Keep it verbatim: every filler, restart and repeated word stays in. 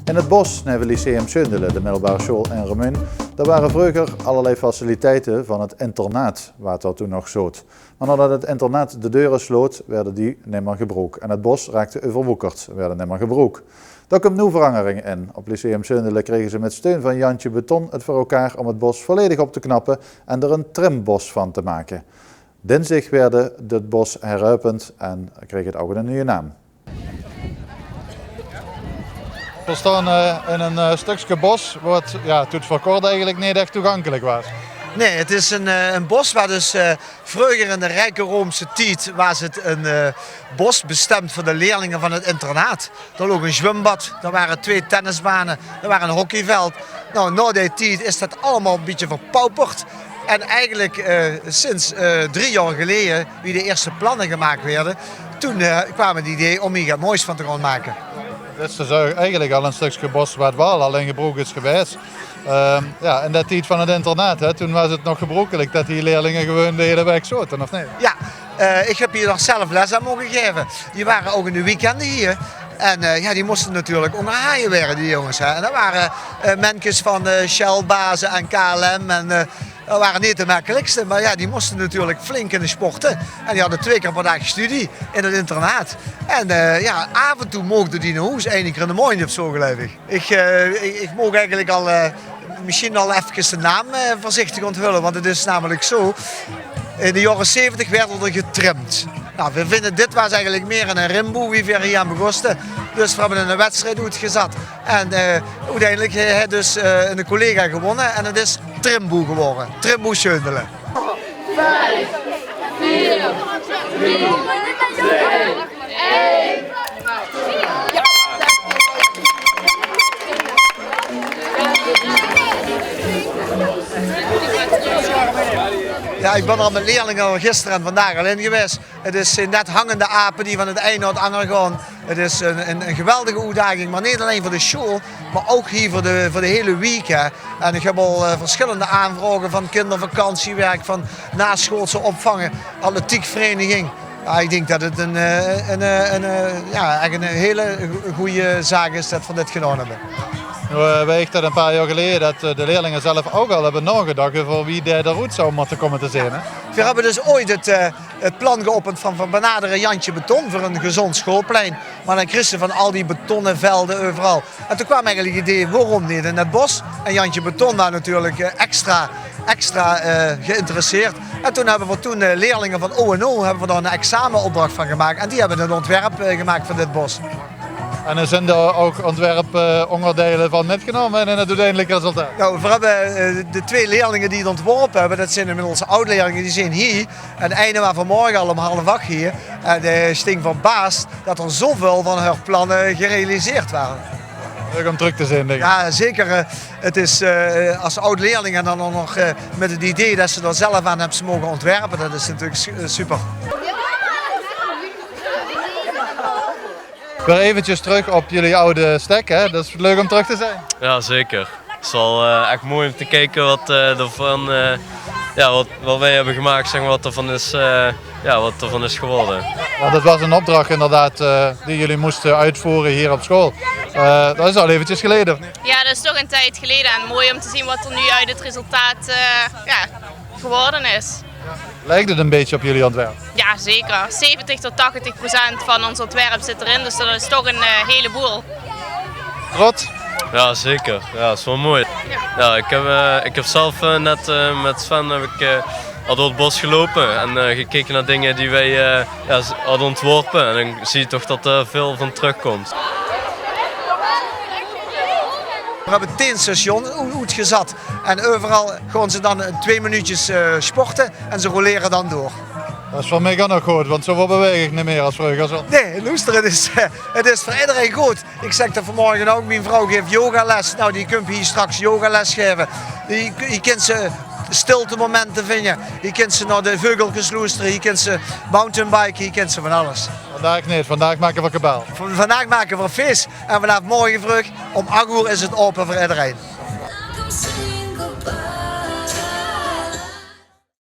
In 't bos neve Lyceum Seundele, de middelbare sjool in Remunj, dao ware vreuger allerlei faciliteite van 't internaat, wat dao toen nog zoot. Mer naodet 't internaat de deure sloot, weerde die nimmer gebroek. En 't bos raakde euverwoekerd, weerde nimmer gebroek. Dao kump noe verangering in. Op Lyceum Seundele krege ze mit steun van Jantje Beton 't veur elkaar om 't bos volledig op te knappe en d'r ein trimbos van te make. Dinsdig weerde dit bos heruipend en kreeg 't ouch 'ne nuje naam. Veer staon, eh, in ein, eh, stökske bos wat, jao, toet veur kort eigelik neet ech toegankelik waas. Nae, 't is ein, eh, ein bos waar dus, eh, vreuger in de rieke Roomse tied waas 't ein, eh, bos bestemp veur de leerlinge van 't internaat. Dao loog ein zwumbad, dao ware twee tennisbane, dao waas ein hockeyveld. Nou, nao dae tied is det allemaol ein bietje verpauperd. En eigelik, eh, sinds, eh, drie jaor geleje, wie de ierste planne gemaak weerde, toen, eh, kwaam 't idee om hie get moois van te gaon make. Dit is dus eigelik al ein stökske bos wat waal al in gebroek is gewaes. Ehm, jao, in de tied van 't internaat, hè, toen waas 't nog gebroekelik det die leerlinge gewoon de hiele waek zote, of neet? Jao, eh, ich höb hie nog zelf les aan moge gaeve. Die ware ouch in de weekende hie. En, eh, jao, die móste natuurlik óngerhaje waere, die jónges, hè. En det ware, eh, menkes van, eh, Shell-baze en K L M. En, eh, det ware neet de mekkelikste. Mer jao, die móste natuurlik flink kinne sporte. En die hadde twee kier per daag studie in 't internaat. En, eh, jao, aaf en toe moogde die nao hoes, eine kier in de maondj of zo, geluif ich. Ich, eh, ich, ich maag eigelik al, eh, mesjien al efkes de naam, eh, veurzichtig ónthulle, want 't is namelik zo. In de jaore zeventig waerde d'r getrimd. Nou, veer vinde dit waas eigelik mieë ein rimboe wie veer hie aan begóste. Dus veer höbbe ein wedstried oetgezat. En, eh, oeteindelik haet dus, eh, ein collega gewónne en 't is Trimboe gewore. Trimboe Seundele. Jao, ich bön d'r mit leerlinge gister en vandaag al in gewaes. 't Is, zeen net hangende ape die van 't ein nao 't anger gaon. 't Is ein, ein, ein geweldige oetdaging, mer neet allein veur de sjool, mer ouch hie veur de, veur de hiele wiek, hè. En ich höb al, eh, versjillende aanvraoge van kindervakantiewirk, van naschoolse opvang, atletiekvereniging. Jao, ich dink det 't ein, eh, ein, eh, ein, eh, jao, eigelik ein hiel go-, gooj zaak is det veer dit gedaon höbbe. Noe, eh, weit ich det ein paar jaor geleje det, eh, de leerlinge zelf ouch al höbbe naogedach euver wie det d'r oet zou mótte kómme te zeen, hè? Veer höbbe dus ooit 't, eh, 't plan geopend van, van veer benadere Jantje Beton veur ein gezónd sjoolplein. Mer dan kriegs se van al die betonne velde euveral. En toen kwaam eigelik 't idee, waorom neet in det bos? En Jantje Beton waas natuurlik, eh, extra, extra, eh, geïnteresseerd. En toen höbbe veer toen, eh, leerlinge van O en O höbbe veer dao ein examenopdrach van gemaak. En die höbbe ein óntwerp, eh, gemaak van dit bos. En zeen d'r ouch óntwerpóngerdeile van mitgenómme in 't oeteindelik resultaat? Nou, veer höbbe, eh, de twee leerlinge die 't óntworpe höbbe, det zeen inmiddels aod-leerlinge, die zeen hie. En eine waas vanmorge al óm half ach hie. En, eh, dae sting verbaas det d'r zoväöl van häör planne gerealiseerd wore. Leuk óm trök te zeen, dink ich. Jao, zeker. Eh, 't Is, eh, es aod-leerling en dan ouch nog, eh, mit 't idee det se dao zelf aan höbs moge óntwerpe, det is natuurlik su-, eh, super. Weer eventjes trök op jullie oude stek, hè? Det is leuk óm trök te zeen. Jao, zeker. 't Is waal, eh, ech mooi óm te kieke wat, eh, d'r van, eh, jao, wat, wat veer höbbe gemaak, zeg mer, wat d'r van is, eh, jao, wat d'r van is gewore. Want 't waas ein opdrach inderdaad, eh, die jullie móste oetvoere hie op sjool. Eh, det is al eventjes geleje, of neet? Jao, det is toch ein tied geleje. En mooi óm te zeen wat d'r noe oet 't resultaat, eh, jao, gewore is. Lijkt 't ein bietje op jullie óntwerp? Jao, zeker. Zeventig tot tachtig procent van ós óntwerp zit d'rin, dus det is toch ein, eh, heleboel. Trots? Jao, zeker. Jao, det is waal mooi. Jao, ich höb, eh, ich höb zelf, eh, net, eh, mit Sven höb ich, eh, al door 't bos geloupe en, eh, gekeke nao dinger die veer, eh, jao, z-, hadde óntworpe. En dan zuus se toch det d'r väöl van trökkómp. Veer höbbe tien stations oe-, oetgezat. En euveral gaon ze dan, eh, twee minuutjes, eh, sporte en ze rollere dan door. Det is veur mich ouch nog good, want zoväöl bewaeg ich neet mieë es vreuger zo. Nae, loester, 't is, eh, 't is veur ederein good. Ich zag det vanmorge ouch, mien vrouw gaef yogales. Nou, die kump hie straks yogales gaeve. Hie, hie kins se stiltemomente vinje. Hie kins se nao de veugelkes loestere. Hie kins se mountainbike. Hie kins se van alles. Vandaag neet. Vandaag make veer kabaal. V-, vandaag make veer fees. En vanaaf morge vreug óm ach oer is 't aope veur ederein.